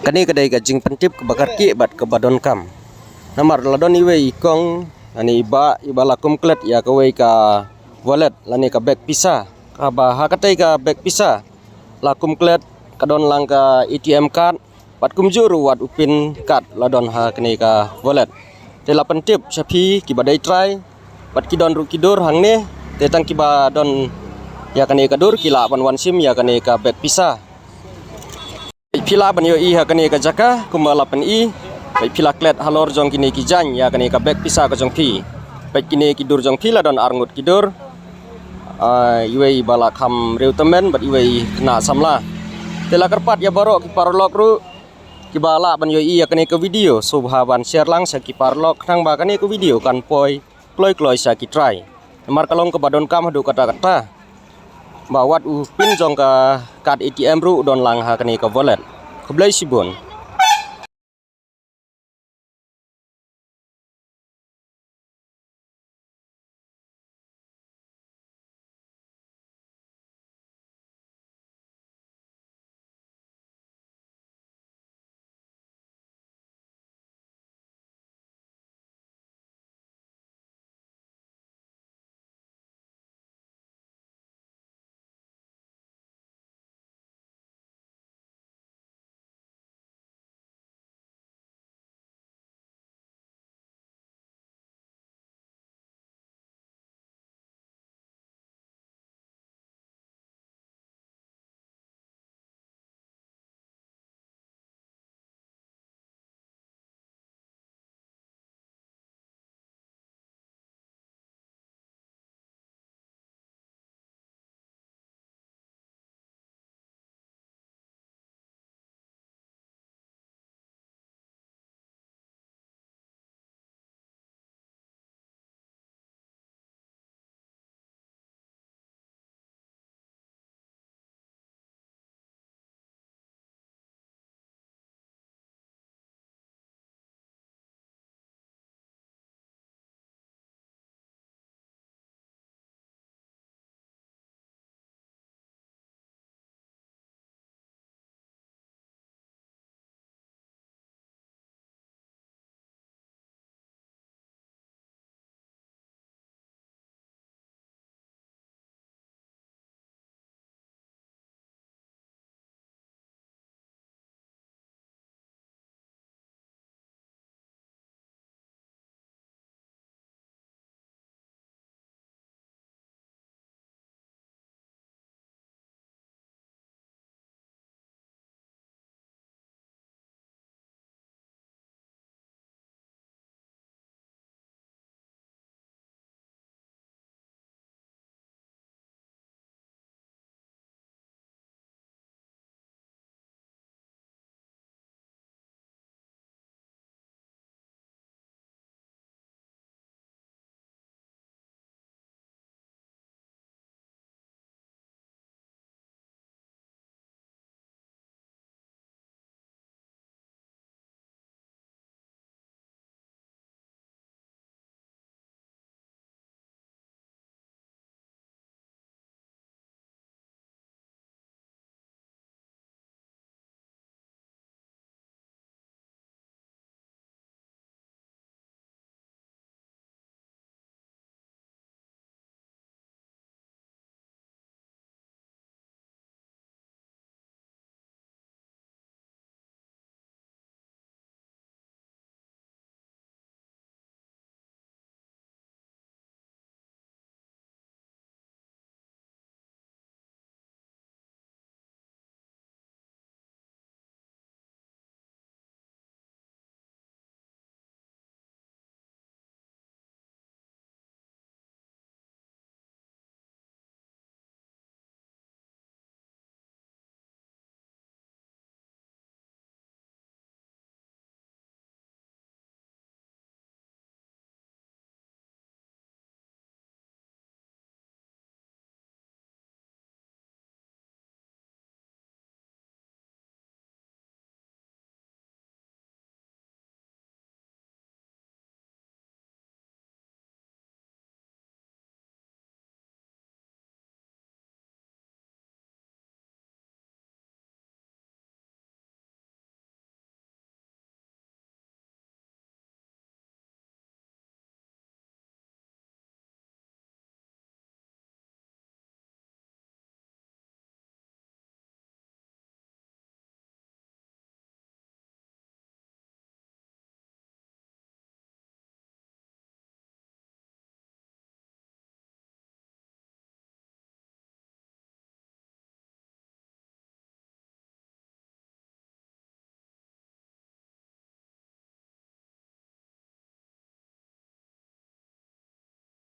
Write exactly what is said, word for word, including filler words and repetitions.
Kane ka dei ka jingpyntip kaba kyrkieh bad kaba donkam. Namar la don iwei i kong, lane i bah, iba la kum klet ïa kawei ka wallet, lane ka bag pisa. Kaba ha katei ka bag pisa la kum klet ka don lang ka A T M card, bad kumjuh ruh wat u pin card la don ha kane ka wallet. Te la pyntip sha phi kiba dei trai, bad ki don ruh ki dur hangne, te tang kiba don ïa kane ka dur ki lah ban wan shim ïa kane ka bag pisa. Phi lah ban ïohi ha kane ka jaka kumba la pyni. Phi la klet halor jong kine ki jaiñ ïa kane ka bag pisa ka jong phi. Peit kine ki dur jong phi la don arngut ki dur. Ah, iwei ba la kham riewtymmen bad iwei khynnah samla. Te la kyrpad ïa baroh ki paralok ruh kiba lah ban ïohi ïa kane ka video, sngewbha ban share lang sha ki paralok khnang ba kane ka video kan poi kloi kloi sha ki trai. Namar ka long kaba donkam haduh katta katta ba wat u pin jong ka card A T M ruh u don lang ha kane ka wallet. Khublei shibun.